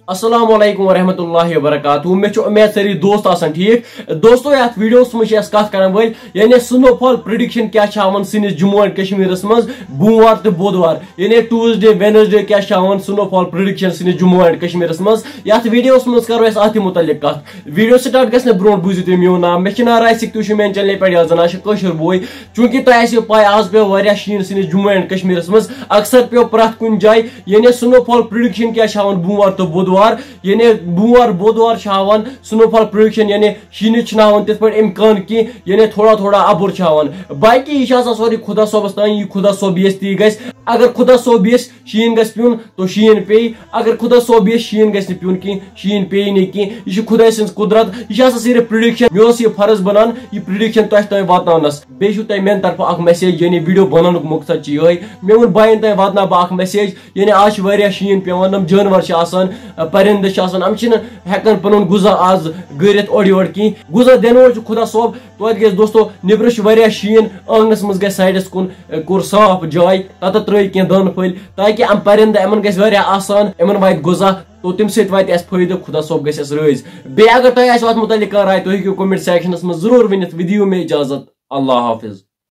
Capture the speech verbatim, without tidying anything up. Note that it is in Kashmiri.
السلام علیکم ورحمۃ اللہ وبرکاتہ۔ مےٚ چھُ اُمید سٲری دوست آسن ٹھیٖک۔ دوستو، یتھ ویڈیوس منٛز چھِ أسۍ کتھ کرن وٲلۍ، یعنی سنو فال پریڈکشن کیٛاہ چھِ ہاوان سٲنِس جموں اینڈ کشمیرس منٛز بوموار تہٕ بودوار، یعنی ٹیوزڈے وینزڈے کیٛاہ چھِ ہاوان سنو فال پریڈکشن سٲنِس جموں اینڈ کشمیرس منٛز۔ یتھ ویڈیوس منٛز کرو أسۍ اتھ متعلق کتھ۔ ویڈیو سٹارٹ گژھنہٕ برونٛٹھ بوٗزِو تُہۍ میون ناو۔ مےٚ چھُ ناو راسک، تُہۍ چھِو میانہِ چینلہِ پٮ۪ٹھ یَتھ زن آسہِ کٲشُر بوے۔ چونکہ تۄہہِ آسہِ پاے، آز پیوٚو واریاہ شیٖن سٲنِس جموں اینڈ کشمیرس منٛز، اکثر پیوٚو پرٛٮ۪تھ کُنہِ جایہِ، یعنی سنو فال پریڈکشن کیٛاہ چھِ ہاوان بوموار تہٕ بودوار، یعنی بوموار بودوار چھِ ہاوان سنو فال پریڈکشن، یعنی شیٖنٕچ چھِنہٕ ہاوان تِتھ پٲٹھۍ امکان کینٛہہ، یعنی تھوڑا تھوڑا اَبُر چھِ ہاوان۔ باقی یہِ چھِ آسان سورُے خۄدا صٲبَس تام، یہِ خۄدا صٲب یژھِ تی گژھِ۔ اگر خۄدا صٲب یژھِ شیٖن گژھِ پیوٚن، تو شیٖن پیٚیہِ۔ اگر خۄدا صٲب یژھِ شیٖن گژھِ نہٕ پیوٚن کینٛہہ، شیٖن پیٚیہِ نہٕ کینٛہہ۔ یہِ چھِ خۄداے سٕنٛز قُدرت، یہِ چھِ آسان صرف پریڈکشن۔ مےٚ اوس یہِ فرض بنان یہِ پریڈکشن تۄہہِ تام واتناونَس۔ بیٚیہِ چھُو تۄہہِ میانہِ طرفہٕ اکھ میسیج، یعنی ویڈیو بناونُک مقصد چھُ یِہوٚے۔ مےٚ ووٚن بایَن تام واتناو بہٕ اکھ میسیج، یعنی آز چھِ واریاہ شیٖن پیوان، یِم جانور چھِ آسان، پرندٕ چھِ آسان، یِم چھِنہٕ ہٮ۪کان پنُن غذا آز گٔرِتھ اورٕ یورٕ کینٛہہ۔ غذا دِنہٕ وول چھُ خۄدا صٲب۔ توتہِ گژھِ دوستو، نیٚبرٕ چھُ واریاہ شیٖن، آنٛگنَس منٛز گژھِ سایڈَس کُن، اَ، کوٚر صاف جاے، تَتَتھ ترٛٲوِو کینٛہہ دانہٕ پھٔلۍ، تاکہِ یِم پرندٕ، یِمَن گژھِ واریاہ آسان، یِمَن واتہِ غذا، تو تَمہِ سۭتۍ واتہِ اَسہِ فٲیدٕ، خۄدا صٲب گژھِ اَسہِ رٲضۍ۔ بیٚیہِ اگر تۄہہِ آسِوٕ اَتھ مُتعلِق کانٛہہ راے، تُہۍ ہیٚکِو comment sectionَس منٛز ضروٗر ؤنِتھ۔ وِدِ دِیِو مےٚ اِجازت۔ اللہ حافظ۔